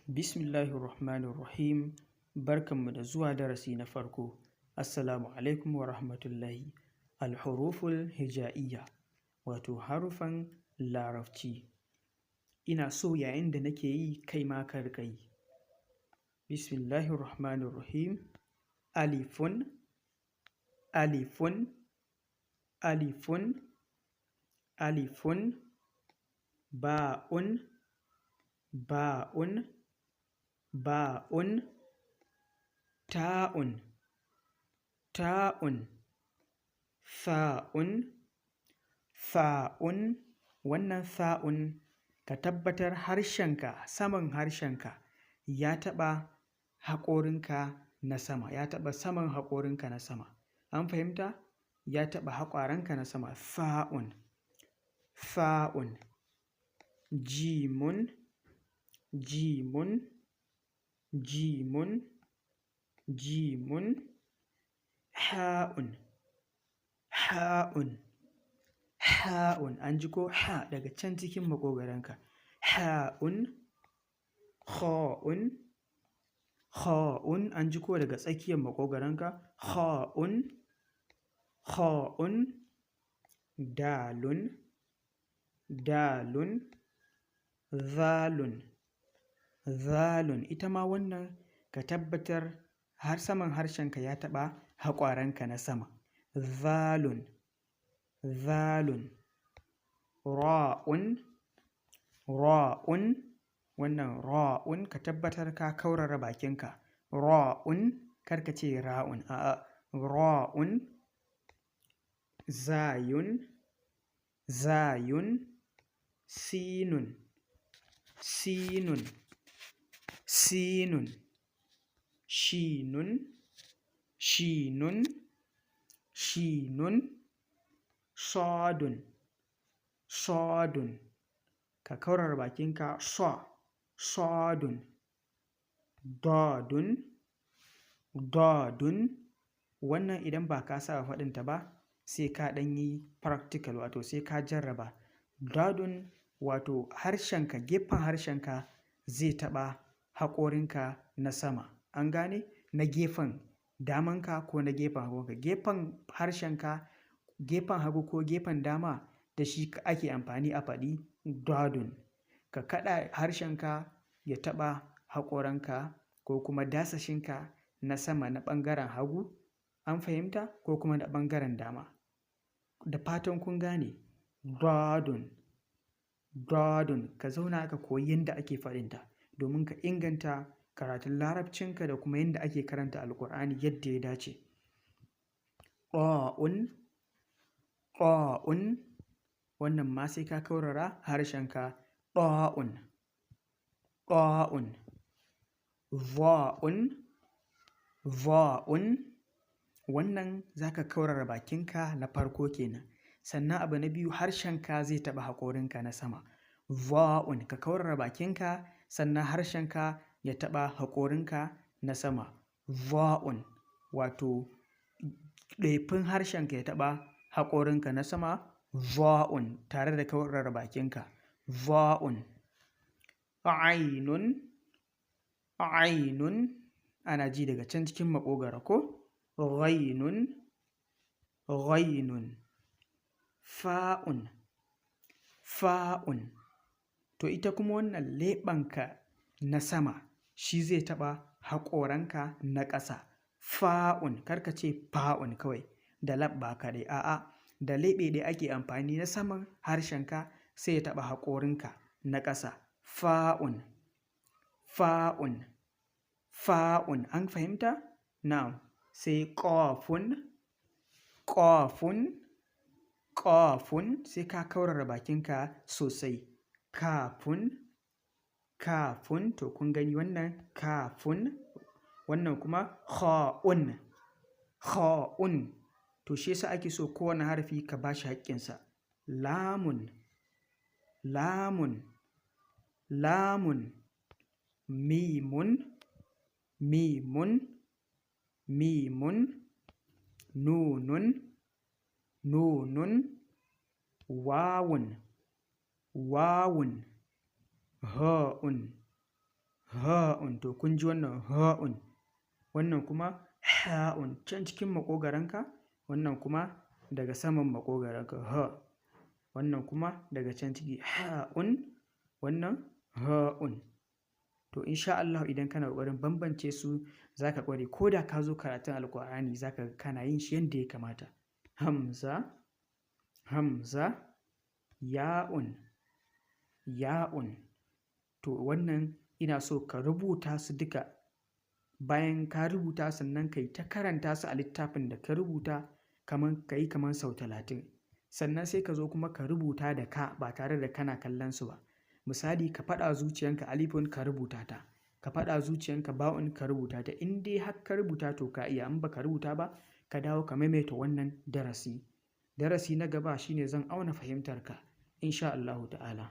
Bismillahirrahmanirrahim. Barkanmu da zuwa darasi na farko. Assalamu alaikum wa rahmatullahi. Alhuruful hija'iyya, wato harufan Larabci. Ina so yayin da nake yi, kai ma ka riƙa yi. Bismillahirrahmanirrahim. Alifun, alifun, alifun, alifun, ba'un, ba'un, ba'un, ta'un, ta'un, tha'un, tha'un. Wannan tha'un, ka tabbatar harshenka, saman harshenka ya taɓa haƙorinka na sama, ya taɓa saman haƙorinka na sama. An fahimta? Ya taɓa haƙwaranka na sama. Tha'un, tha'un, jimun, jimun, jimun, jimun, ha'un, ha'un, ha'un. An ji ko? Ha daga can cikin maƙogwaronka. Ha'un, kha'un, kha'un. An ji ko? Daga tsakiyar maƙogwaronka. Kha'un, kha'un, dalun, dalun, zalun, zalun. Ita ma wannan ka tabbatar har saman harshenka ya taɓa haƙwaranka na sama. Zalun, zalun, ra'un, ra'un. Wannan ra'un, ka tabbatar ka kaurara bakinka. Ra'un, kar ka ce ra'un, a'a, ra'un, zayun, zayun, sinun, sinun, sinun, shinun, shinun, shinun, sadun, sadun. Ka kaurara bakinka, sa, sadun, dadun, dadun. Wannan idan ba ka saba faɗinta ba, sai ka ɗan yi practical, wato sai ka jarraba. Dadun, wato harshenka, gefen harshenka zai taɓa haƙorinka na sama. An gane? Na gefen damanka ko na gefen hagunka. Gefen harshenka, gefen hagu ko gefen dama, da shi ake amfani a faɗi dadun. Ka kaɗa harshenka ya taɓa haƙoranka ko kuma dasashinka na sama na ɓangaren hagu. An fahimta? Ko kuma na ɓangaren dama. Da fatan kun gane. Dadun, dadun. Ka zauna ka koyi yadda ake faɗinta domin ka inganta karatun Larabcinka da kuma yadda ake karanta Alƙur'ani yadda ya dace. Ƙa'un, ƙa'un. Wannan ma sai ka kaurara harshenka. Ƙa'un, ƙa'un, za'un, za'un. Wannan za ka kaurara bakinka na farko kenan. Sannan abu na biyu, harshenka zai taɓa haƙorinka na sama. Za'un, ka kaurara bakinka, sannan harshenka ya taɓa haƙorinka na sama. Za'un, wato ɗaifin harshenka ya taɓa haƙorinka na sama. Za'un, tare da kaurara bakinka. Za'un. Ainun, ainun. Ana ji daga can cikin maƙogwaro ko? Ghainun, ghainun, fa'un, fa'un. To, ita kuma wannan leɓenka na sama shi zai taɓa haƙoranka na ƙasa. Fa'un, kar ka ce fa'un kawai da leɓɓa kaɗai, a'a, da leɓe ɗaya ake amfani, na saman harshenka sai ya taɓa haƙorinka na ƙasa. Fa'un, fa'un, fa'un. An fahimta? Na'am. Sai ƙafun, ƙafun, ƙafun. Sai ka kaurara bakinka sosai. Kafun, kafun. To, kun gani, wannan kafun, wannan kuma kha'un, kha'un. To, shi yasa ake so kowane harafi ka ba shi haƙƙinsa. Lamun, lamun, lamun, mimun, mimun, mimun, nunun, nunun, wawun, wawun, ha'un, Ha'un. To kun ji wannan ha'un. Wannan kuma ha'un can cikin maƙogwaronka, wannan kuma daga saman maƙogwaronka ha. Wannan kuma daga can ciki ha'un, wannan ha'un. To insha Allahu idan kana ƙoƙarin bambance su za ka ƙware. Ko da ka zo karatun Alƙur'ani za ka ga kana yin shi yanda ya kamata. Hamza, hamza, ya'un, ya'un. To wannan ina so ka rubuta su duka. Bayan ka rubuta, sannan ka yi ta karanta su a littafin da ka rubuta, kaman ka yi kaman sau 30. Sannan sai ka zo kuma ka rubuta da ka ba tare da kana kallon su ba. Misali, ka faɗa zuciyanka alifun, ka rubuta ta. Ka faɗa zuciyanka ba'un, ka rubuta ta. In dai har ka rubuta, to ka iya. In ba ka rubuta ba, ka dawo ka maimaita wannan darasi. Darasi na gaba shine zan auna fahimtarka insha Allahu ta'ala.